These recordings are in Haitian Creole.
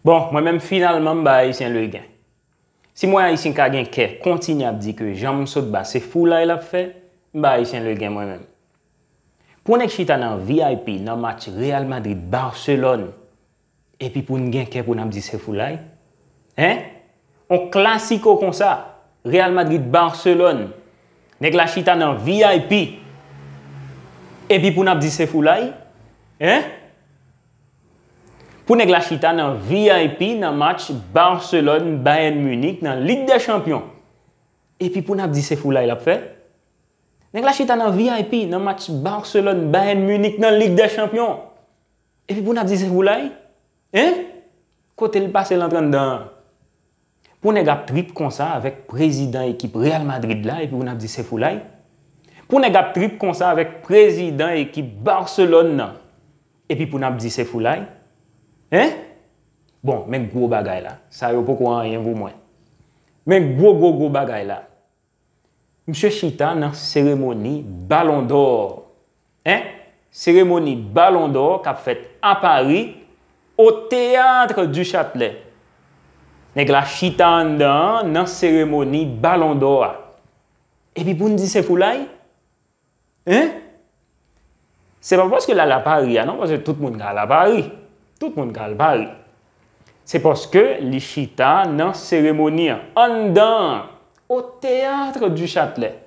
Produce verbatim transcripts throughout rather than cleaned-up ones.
Bon, mwen menm finalman m ba Ayisyen legen. Si m wè Ayisyen ka gen kè kontinye ap di ke jan m sot ba se foulay l ap fè, m ba Ayisyen legen mwen menm. Pou nèg chita nan V I P nan match Real Madrid Barcelone, epi pou n gen kè pou n ap di se foulay? Hein? On klasiko konsa, Real Madrid Barcelone, nèg la chita nan V I P, epi pou n ap di se foulay? Hein? Pou nèg la chita nan V I P nan match Barcelone Bayern Munich nan Lig dè Chanpyon, epi pou n ap di se foulay l ap fè? Nèg la chita nan V I P nan match Barcelone Bayern Munich nan Lig dè Chanpyon, epi pou n ap di se foulay? Hein? Kote l pase l antre anndan an? Pou nèg ap trip konsa avèk prezidan ekip Real Madrid la epi pou n ap di se foulay? Pou nèg ap trip konsa avèk prezidan ekip Barcelone nan epi pou n ap di se foulay? Hein? Bon, men gwo bagay la. Sa yo poko anyen pou mwen. Men gwo, gwo, gwo bagay la. Misye chita nan seremoni Ballon d'Or. Hein? Seremoni Ballon d'Or k ap fèt a Pari, au Théâtre du Châtelet. Nèg la chita anndan an nan seremoni Ballon d'Or a. Epi pou n di se foulay? Hein? Se pa paske l al a Pari a non, paske tout moun ka al a Pari. Tout moun ka al Pari. Se paske li chita nan seremoni an, anndan an, au Théâtre du Châtelet.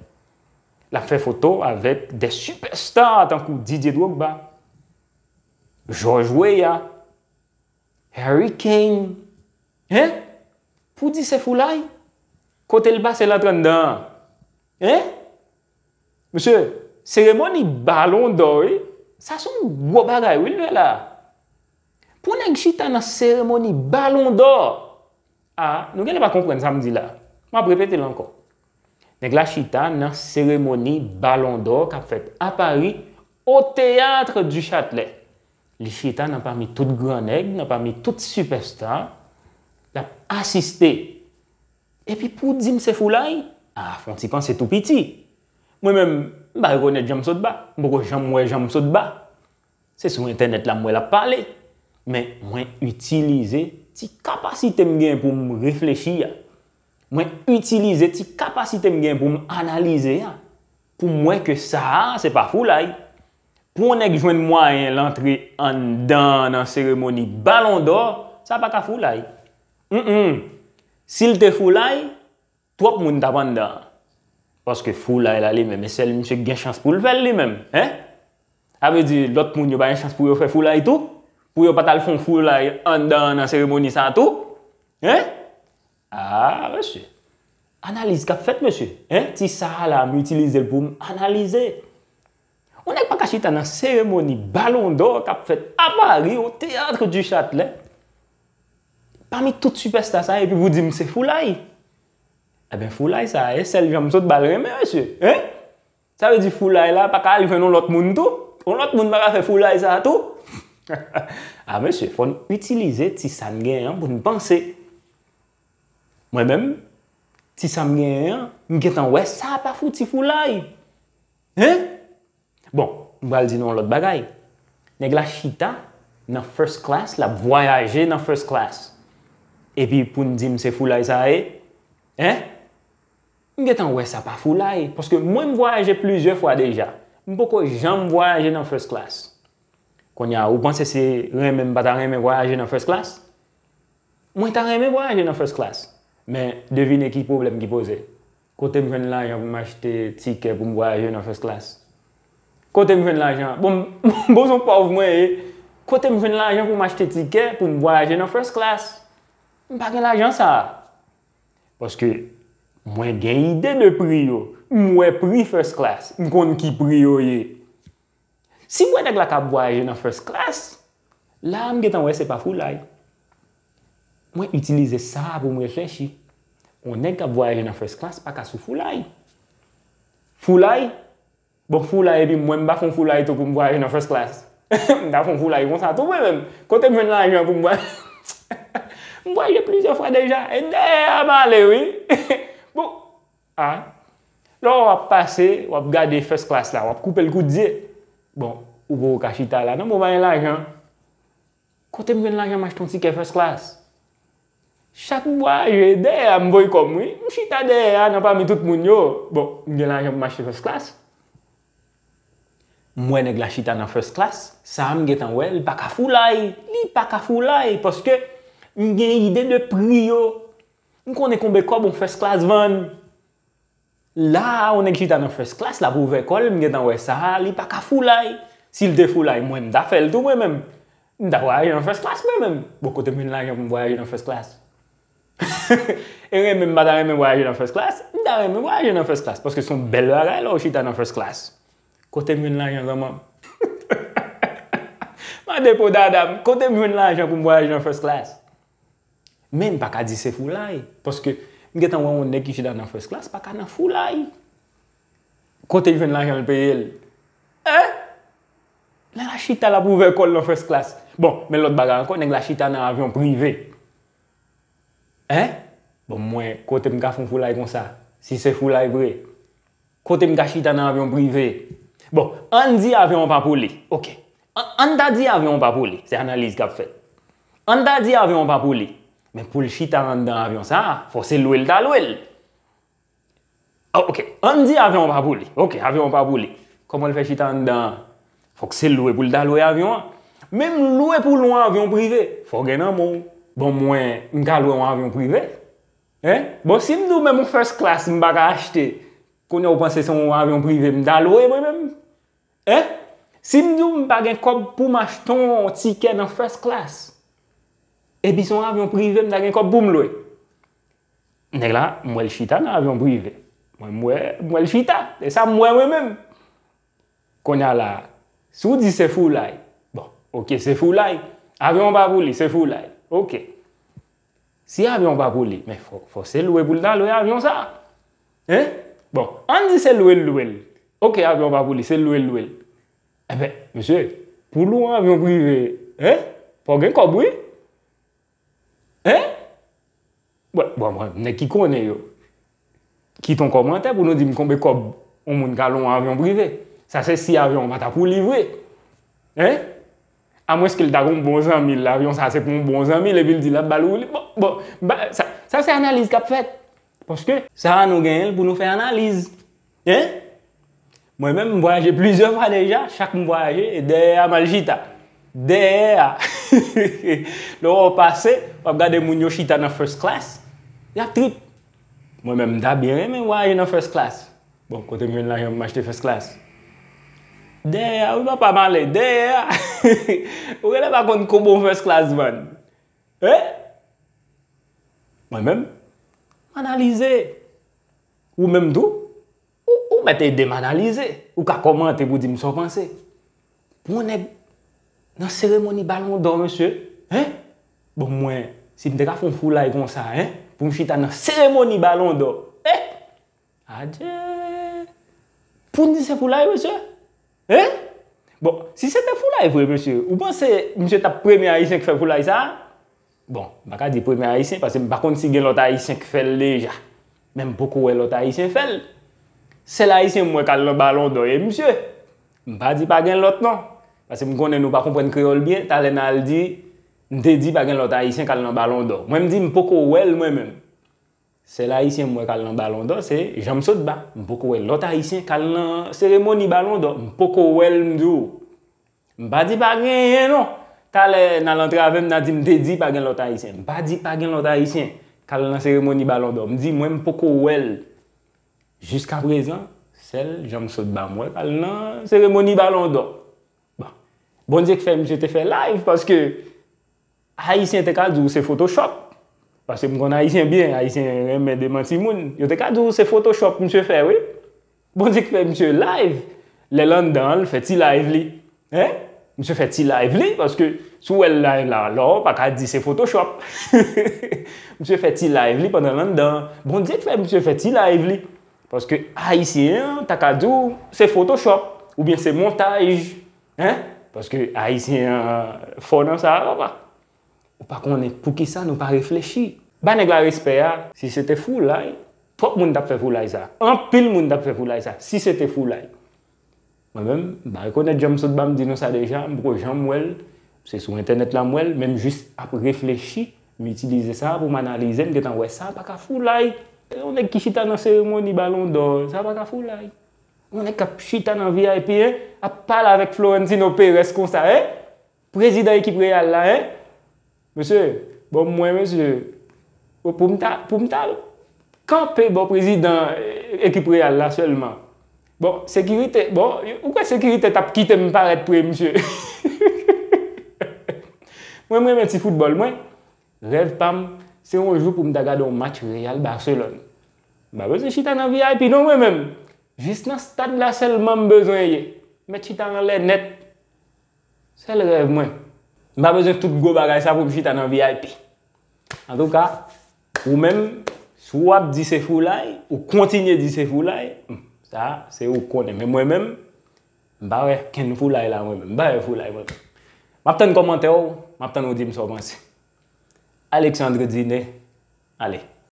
L ap fè foto avèk de sipèsta tankou Didier Drogba, George Weah, Harry Kane. Hein? Pou di se foulay? Kote l pase l antre anndan an? Hein? Mesye, seremoni Ballon d'Or, wi, sa se yon gwo bagay, wi, l fè la. Pou nèg chita nan seremoni Ballon d'Or, a, nou genlè pa konprann sa m di la. M ap repete l ankò. Nèg la chita nan seremoni Ballon d'Or k ap fèt a Pari, au Théâtre du Châtelet. Li chita nan pami tout gran nèg, nan pami tout sipèsta, l ap asiste. Epi pou di m se foulay? A, fè yon ti panse tou piti. Mwen menm, m pa rekonèt jan m sot ba. M poko janm wè jan m sot ba. Se sou entènèt la m wè l ap pale. Men mwen itilize ti kapasite m gen pou m reflechi a. Mwen itilize ti kapasite m gen pou m analize a. Pou m wè ke sa a, se pa foulay. Pou yon nèg jwenn mwayen l antre anndan nan seremoni Ballon d'Or, sa pa ka foulay. Mm, mm. Si l te foulay, twòp moun t ap anndan an. Paske foulay la li menm, e sèl misye k gen chans pou l fè l li menm, hein? Sa vle di, lòt moun yo pa gen chans pou yo fè foulay tou? Pou yo pa t al fè yon foulay anndan an nan seremoni sa a tou? Hein? A, mesye. Analiz k ap fèt, mesye. Hein? Ti sa a la, m itilize l pou m analize. Yon nèg pa ka chita nan seremoni Ballon d'Or k ap fèt a Pari, au Théâtre du Châtelet, pami tout sipèsta sa, epi pou di m se foulay. Ebyen, foulay sa, e sèl jan m sot ba l renmen, mesye. Hein? Sa vle di foulay la pa ka al jwenn yon lòt moun tou? Yon lòt moun pa ka fè foulay sa tou? A, mesye, fò n itilize ti sa n genyen an pou n panse. Mwen menm, ti sa m genyen an, m gentan wè sa pa fouti foulay. Hein? Bon, m pral di nou yon lòt bagay. Nèg la chita nan first class, l ap vwayaje nan first class. Epi pou n di m se foulay sa ye? Hein? M gentan wè sa pa foulay, paske mwen m vwayaje plizyè fwa deja. M poko janm vwayaje nan first class. Kounye a, ou panse se renmen m pa ta renmen vwayaje nan first class? Mwen ta renmen vwayaje nan first class. Men devine ki pwoblèm ki poze. Kote m jwenn lajan pou m achte tikè pou m vwayaje nan first class? Kote m jwenn lajan? Bon, bon, se yon pòv mwen ye. Kote m jwenn lajan pou m achte tikè pou m vwayaje nan first class? M pa gen lajan sa a. Paske mwen gen ide de pri yo. M wè pri first class. M konn ki pri yo ye. Si m wè nèg la k ap vwayaje nan first class, la a m gentan wè se pa foulay. Mwen itilize sa a pou m reflechi. Yon nèg k ap vwayaje nan first class pa ka sou foulay. Foulay? Bon, foulay epi mwen m pa fè yon foulay tou pou m vwayaje nan first class. M ta fè yon foulay konsa tou mwen menm. Kote m jwenn lajan pou m vwayaje? M vwayaje plizyè fwa deja. E dèyè a m ale wi. Bon, a, lè w ap pase, w ap gade first class la, w ap koupe l kout zye. Bon, ou poko ka chita la non, bon, pa gen lajan. Kote m jwenn lajan m achte yon tikè first class? Chak m vwayaje, dèyè a m voye kò m, wi. M chita dèyè a nan pami tout moun yo. Bon, m gen lajan pou m achte first class. M wè nèg la chita nan first class, sa a m gentan wè, li pa ka foulay. Li pa ka foulay, paske m gen ide de pri yo. M konnen konbe kòb yon first class vann. La a, yon nèg chita nan first class, l ap ouvè kò l, m gentan wè sa a, li pa ka foulay. Si l te foulay, mwen, m ta fè l tou, mwen menm. M ta vwayaje nan first class, mwen menm. Bon, kote m jwenn lajan pou m vwayaje nan first class? E renmen m pa ta renmen vwayaje nan first class, m ta renmen vwayaje nan first class, paske se yon bèl bagay lè w chita nan first class. Kote m jwenn lajan, zanmanm? Mande po dada m, kote m jwenn lajan pou m vwayaje nan first class? Men m pa ka di se foulay, paske m gentan wè yon nèg ki chita nan first class pa ka nan foulay. Kote l jwenn lajan l peye l? Hein? Lè l a chita, l ap ouvè kò l nan first class. Bon, men lòt bagay ankò, nèg la chita nan avyon prive. Hein? Bon, mwen, kote m ka fè yon foulay konsa? Si se foulay vre, kote m ka chita nan avyon prive? Bon, ann di avyon an pa pou li. Oke. An, ann ta di avyon an pa pou li. Se analiz k ap fèt. Ann ta di avyon an pa pou li. Men pou l chita anndan avyon sa a, fò se lwe l ta lwe l. Ah, oke. Ann di avyon an pa pou li. Oke, avyon an pa pou li. Kòman l fè chita anndan an? Fòk se lwe pou l ta lwe avyon an. Menm lwe pou lwe yon avyon prive, fò w gen nan men w. Bon, mwen, m ka lwe yon avyon prive. Hein? Bon, si m di w menm yon first class m pa ka achte, kounye a w panse se yon avyon prive m ta lwe mwen menm? Hein? Si m di w m pa gen kòb pou m achte yon tikè nan first class, epi se yon avyon prive m ta gen kòb pou m lwe? Nèg la, m wè l chita nan avyon prive. Mwen, m wè, m wè l chita. E sa m wè mwen menm. Kounye a la, si w di se foulay, bon, oke, se foulay. Avyon an pa pou li, se foulay. Oke. Si avyon an pa pou li, men fò, fò se lwe pou l ta lwe avyon sa a. Hein? Bon, ann di se lwe l lwe l. Oke, avyon an pa pou li, se lwe l lwe l. Enben, mesye, pou lwe yon avyon prive, hein? Fò w gen kòb, wi. Hein? Bon, bon, bon, nèg ki konnen yo, kite yon kòmantè pou nou di m konbe kòb yon moun ka lwe yon avyon prive. Sa se si avyon an pa ta pou li vre. Hein? Amwenske l ta gen yon bon zanmi l, avyon sa se pou yon bon zanmi l, epi l di l ap ba l woule. Bon, bon, ba, sa, sa se analiz k ap fèt. Paske sa a nou genyen l pou nou fè analiz. Hein? Mwen menm, m vwayaje plizyè fwa deja, chak m vwayaje, e dèyè a m al chita. Dèyè a. Lè w pase, w ap gade moun yo chita nan first class, y ap trip. Mwen menm, m ta byen renmen vwayaje nan first class. Bon, kote m jwenn lajan pou m achte first class? Dèyè a, wi papa, m ale, dèyè a. Ou genlè pa konn konbe yon first class vann. Hein? Mwen menm, m analize. Ou menm tou, ou, ou mèt ede m analize. Ou ka kòmante pou di m sa w panse. Pou yon nèg nan seremoni Balon dò, mesye, hein? Bon, mwen, si m te ka fè yon foulay konsa, hein? Pou m chita nan seremoni Balon dò, hein? Adje! Pou n di se foulay, mesye? Hein? Bon, si se te foulay vre, mesye, ou panse misye t ap premye Ayisyen k fè foulay sa a? Bon, m pa ka di premye Ayisyen, paske m pa konn si gen lòt Ayisyen k fè l deja. Men m poko wè lòt Ayisyen fè l. Sèl Ayisyen m wè k al nan Balon dò, e misye. M pa di pa gen lòt non. Paske m konnen nou pa konprann kreyòl byen, talè n al di, m te di pa gen lòt Ayisyen k al nan Balon dò. Mwen m di m poko wè l mwen menm. Sèl Ayisyen m wè k al nan Balon dò, se Janm Sotba. M poko wè lòt Ayisyen k al nan seremoni Balon dò. M poko wè l, m di w. M pa di pa genyen non. Talè n al antrave m, n a di m te di pa gen lòt Ayisyen. M pa di pa gen lòt Ayisyen k al nan seremoni Balon dò. M di mwen m poko wè l. Jiskaprezan, sèl Janm Sotba m wè k al nan seremoni Balon dò. Bon. Bondye k fè misye te fè live, paske Ayisyen te ka di w se Photoshop. Paske m konn Ayisyen byen, Ayisyen renmen demanti moun. Yo te ka di w se Photoshop misye fè, wi. Bondye k fè misye live. Lè l anndan an, l fè ti live li. Hein? Misye fè ti live li, paske si w wè l live la, la w pa ka di se Photoshop. Misye fè ti live li pandan l anndan an. Bondye k fè misye fè ti live li. Paske Ayisyen an ta ka di w se Photoshop, oubyen se montaj. Hein? Paske Ayisyen an fò nan sa a, papa. Ou pa konnen poukisa nou pa reflechi. Ba nèg la respè a, si se te foulay, twòp moun t ap fè foulay sa. Anpil moun t ap fè foulay sa, si se te foulay. Mwen menm, m pa rekonèt Janm Sotba, m di nou sa deja, m poko janm wè l, se sou entènèt la m wè l, men m jis ap reflechi M itilize sa pou m analize, m gentan wè sa pa ka foulay. Yon nèg ki chita nan seremoni Balon dò, sa pa ka foulay. Yon nèg k ap chita nan V I P, en, ap pale avèk Florentino Perez konsa, en? Prezidan ekip Real la, en? Mesye, bon, mwen, mesye, pou m ta, pou m ta kanpe bò prezidan, eh, ekip Real la sèlman. Bon, sekirite, bon, ou kwè sekirite t ap kite m parèt pre misye? Mwen, m renmen ti foutbòl, mwen. Rèv pa m, se yon jou pou m ta gade yon match Real Barcelone. M pa bezwen chita nan V I P non, mwen menm. Jis nan stad la sèlman m bezwen ye. Mèt chita anlè nèt. Sèl rèv mwen. M pa bezwen tout gwo bagay sa pou m chita nan V I P. Antouka, ou menm, si w ap di se foulay, ou kontinye di se foulay, hmm, sa, se ou k konnen. Men mwen menm, m pa wè kenn foulay la, mwen menm. M pa wè foulay, mwen menm. M ap tann kòmantè w, m ap tann ou di m sa w panse. Alexandre Dine, ale.